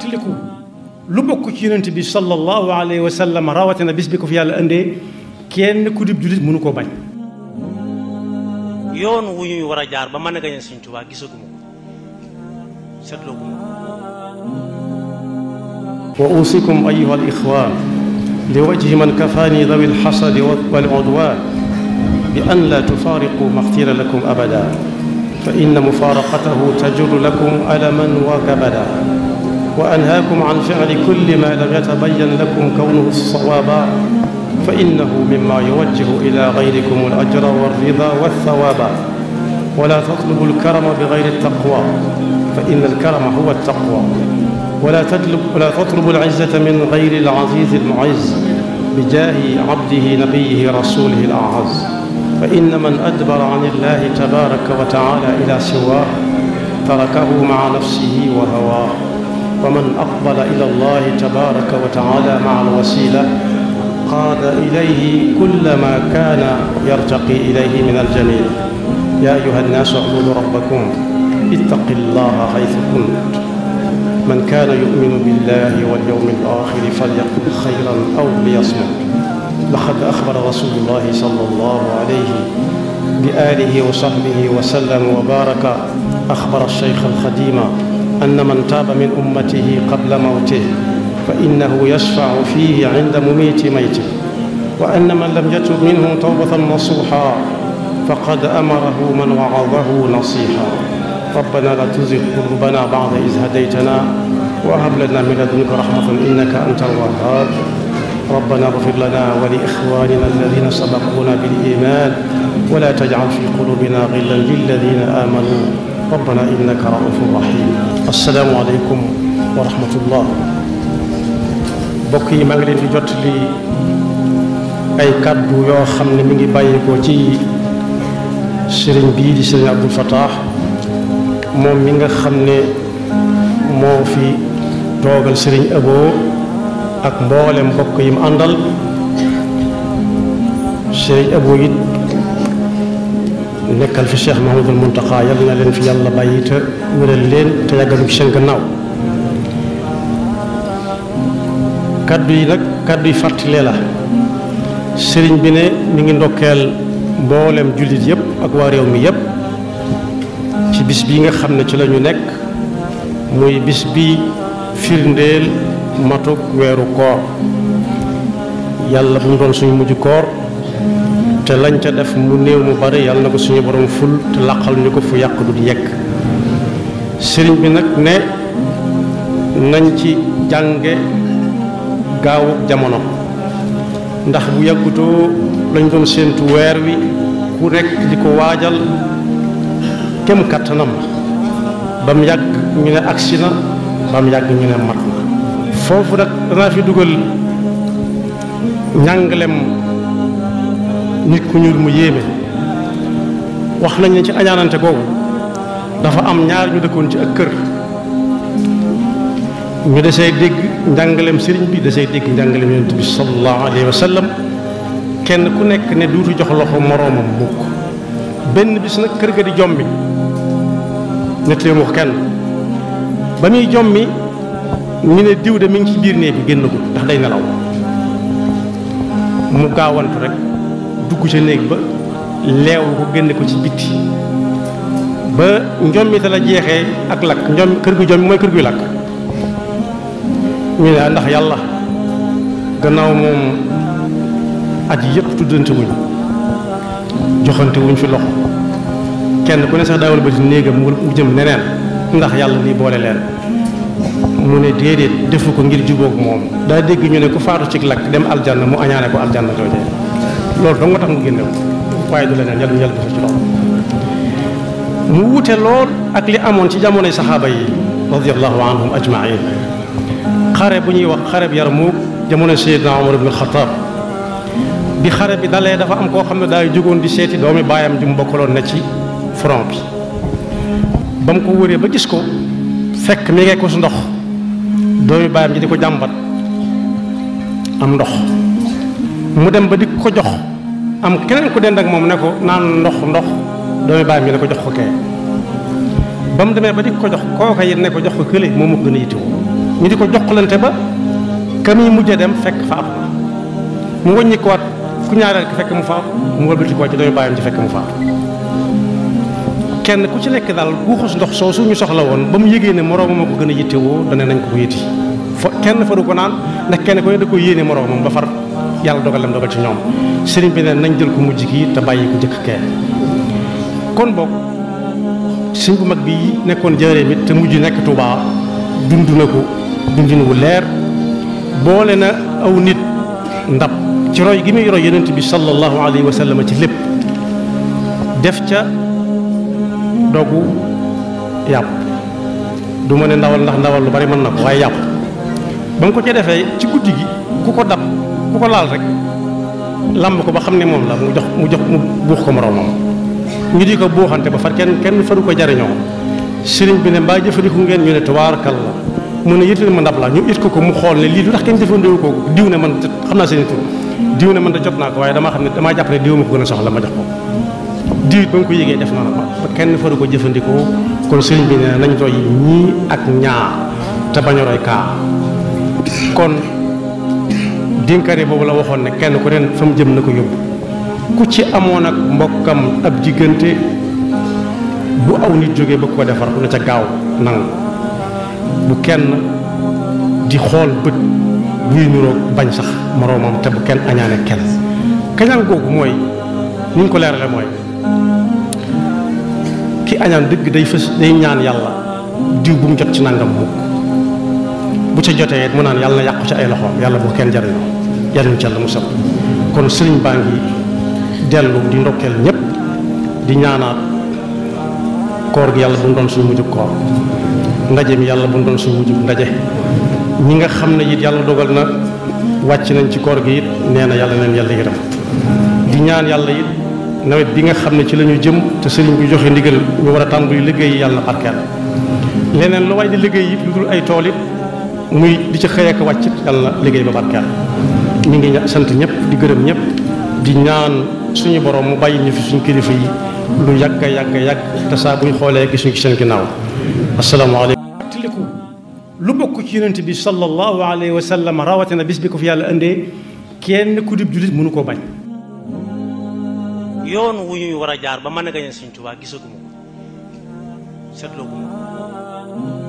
fàttaliku lu bokk ci yonent bi sallallahu alayhi wa sallam rawatina bis bi ko fi yàlla indee kenn ku dib jullit mënu koo bañ. yoon wu ñuy war a jaar ba mën a gañe Sëriñ Tuubaa gisaguma ko seetlooguma ko. wa uusikum ayyuha al-ixwaan li wajhi man kafaani dawi al-xasadi wal udwaan bi an laa tufaariqu ma xtira lakum abada fa inna mufaaraqatahu tajurru lakum alaman wa kabada wa anhaakum an ficli kulli ma lam yatabayyan lakum kawnuhu sawaaba fa innahu mimma yuwajjihu ila gayrikum al-ajra war-rida wath-thawaaba wala tatlubu al-karama bi gayri at-taqwa fa inna al-karama huwa at-taqwa ولا تطلب العزة من غير العزيز المعز بجاه عبده نبيه رسوله الأعز فإن من أدبر عن الله تبارك وتعالى إلى سواه تركه مع نفسه وهواه ومن أقبل إلى الله تبارك وتعالى مع الوسيلة قاد إليه كل ما كان يرتقي إليه من الجميل يا أيها الناس اعبدوا ربكم اتقوا الله حيث كنت من كان يؤمن بالله واليوم الآخر فليقل خيرا أو ليصمت لقد أخبر رسول الله صلى الله عليه بآله وصحبه وسلم وبارك أخبر الشيخ الخديم أن من تاب من أمته قبل موته فإنه يشفع فيه عند مميت ميته وأن من لم يتب منهم توبة نصوحا فقد أمره من وعظه نصيحا ربنا لا تزغ قلوبنا بعد إذ هديتنا وهب لنا من لدنك رحمة إنك أنت الوهاب ربنا اغفر لنا ولإخواننا الذين سبقونا بالإيمان ولا تجعل في قلوبنا غلا للذين آمنوا ربنا إنك رؤوف رحيم السلام عليكم ورحمة الله mbokk yi maa ngi leen di jot li ay kàddu yoo xam ne mi ngi bàyyeekoo ci sëriñ bii di sëriñ Abdou Fatah moom mi nga xam ne moo fi toogal sëriñ Abo ak mboolem mbokk yi mu àndal sëriñ Abo it nekkal fi Cheikh Mahamadul Muntaqa yal na leen fi yàlla bàyyi te wéral leen te yàggalu ci seen gannaaw kaddu yi nag kaddu yi fàttalee la sëriñ bi ne mi ngi ndokkeel mboolem jullit yëpp ak waa réew mi yëpp ci bis bii nga xam ne ci la ñu nekk muy bis bi firndeel matuk weeru koor yàlla bu mu doon suñu mujj koor te lañ ca def mu néew mu bari yàlla na ko suñu borom ful te laqal ñu ko fu yàq du di yekk sëriñ bi nag ne nañ ci jànge gaawuk jamono ndax bu yàggutoo lañ doon séentu weer wi ku nekk di ko waajal kem kattanam ba mu yàgg ñu ne agsi na ba mu yàgg ñu ne mat na foofu nag danaa fi dugal njàngalem nit ku ñuul mu yéeme wax nañ ne ci añaanante googu dafa am ñaar ñu dëkkoon ci ak kër ñu desee dégg njàngalem sëriñ bi desee dégg njàngalem yonent bi sallallahu alayhi wa sallam kenn ku nekk ne duutu jox loxo moroomam mukk benn bis nag kër ga di jommi nettali mu kenn ba muy jommi ñu ne diw de mi ngi ci biir néeg bi génnagul ndax day nelaw mu gaawantu rek dugg ca néeg ba leew ko génne ko ci bitti ba njommi te la jeexee ak lakk njommi kër gu jommi mooy kër guy lakk ñu ne ndax yàlla gannaaw moom at yëpp tuddante wuñ joxante wuñ fi loxo kenn ku ne sax daawal ba di néegam mu jëm neneen ndax yàlla lii boole leen mu ne déedéet defu ko ngir jubóog moom daa dégg ñu ne ku faatu ci lakk dem aljanna mu añaane ko aljanna joojee loolu dong nga tax mu génne ko waaye du leneen yàlla yàlla defal ci loxo mu wute lool ak li amoon ci jamonoy saxaaba yi radiyallahu anhum ajmain xare bu ñuy wax xare bi Yarmuuk jamono Seydina Omar ibn Xataab bi xare bi dalee dafa am koo xam ne daay jógoon di seeti doomi baayam ju mu bokkaloon na ci front bi ba mu ko wëree ba gis ko fekk mi ngee ko su ndox doomi baayam ji di ko jàmbat am ndox mu dem ba di ko jox am keneen ku dend ak moom ne ko naan ndox doomi baayam ji ne ko jox ko kee ba mu demee ba di ko jox kooka yit ne ko jox ko kële moom moo ko gën a yittewoo ñu di ko joxlante ba ka muy mujj dem fekk faatu mu wàññi ko waat ku ñaareel ki fekk mu faatu mu wëlbati ko ci doomu bàyyam ci fekk mu faatu kenn ku ci nekk daal guuxus ndox soosu ñu soxla woon ba mu yëgee ne moroomam a ko gën a yittewoo dane nañ ko yëti kenn faru ko naan ndax kenn ko ne da ko yéene moroomam ba far yàlla dogal lam dogal ci ñoom sëriñ bi ne nañ jël ko mujj kii te bàyyi ko jëkk kee kon boog sëñ bu mag bi nekkoon Njaaréem it te mujj nekk Tuubaa dund na ko dundin wu leer boole na aw nit ndab ci roy gi muy roy yonent bi sallallahu alayhi wa sallam ci lépp def ca dogu yàpp du ma ne ndawal ndax ndawal lu bari mën na ko waaye yàpp ba mu ko ca defee ci guddi gi ku ko dab ku ko laal rek lamb ko ba xam ne moom la mu buux ko moroomam ñu di ko buuxante ba far kenn faru ko jariñoo sëriñ bi ne mbaa jëfandiku ngeen ñu ne tubaarkal la mu ne yëtal ma ndab la ñu it ko mu xool ne lii lu tax kenn jëfandikoo ko diw ne man xam naa seen tur diw ne man da jot naa ko waaye damaa xam ne damaa jàpp ne diw ma ko gën a soxla ma jox ko diw it ba nga ko yégee def na ba kenn faru ko jëfandikoo kon sëriñ bi ne nañ roy ñii ak ñaar te bañ a roy kaa kon dénkaane boobu la waxoon ne kenn ku ren fa mu jëm na ko yóbbu ku ci amoon ak mbokkam ab diggante bu aw nit jógee ba ko defar na ca gaaw nangu bu kenn di xool bët buy niroog bañ sax moroomam te bu kenn añaane kenn kañaan googu mooy ni ñu ko leerale mooy ki añaan dëgg day ñaan yàlla diw bu mu jot ci nangam mukk bu ca jotee mu naan yàlla na yàqu ci ay loxoom yàlla bu kenn jariñoo yàlla ci yàlla mu sab kon sëriñ baa ngi dellu di ndokkeel ñëpp di ñaanaat koor gi yàlla bu mu doon suñu mujjug koor ndaje mi yàlla bu mu doon suñu mujjug ndaje ñi nga xam ne it yàlla dogal na wàcc nañ ci koor gi it nee na yàlla neen yàlla yërëm di ñaan yàlla it nawet bi nga xam ne ci la ñu jëm te sëriñ bi joxe ndigal ñu war a tàmbali liggéey yàlla barkeel leneen lu waay di liggéey it lu dul ay tool it muy di ci xëy ak wàccit yàlla liggéey ba barkeel ñu ngi sant ñëpp di gërëm ñëpp di ñaan suñu borom mu bàyyi ñu fi suñu kilifa yi lu yàgg te saa buñ xoolee gisuñu ci seen ginnaaw asalaamaaleykum. fàttaliku lu bokk ci yonent bi sallallahu alayhi wa sallam rawatina bis bi ko fi yàlla indee kenn ku dib jullit mënu koo bañ. yoon wu ñuy war a jaar ba mën a gañe Sëñ Tuubaa gisaguma ko seetloo guma ko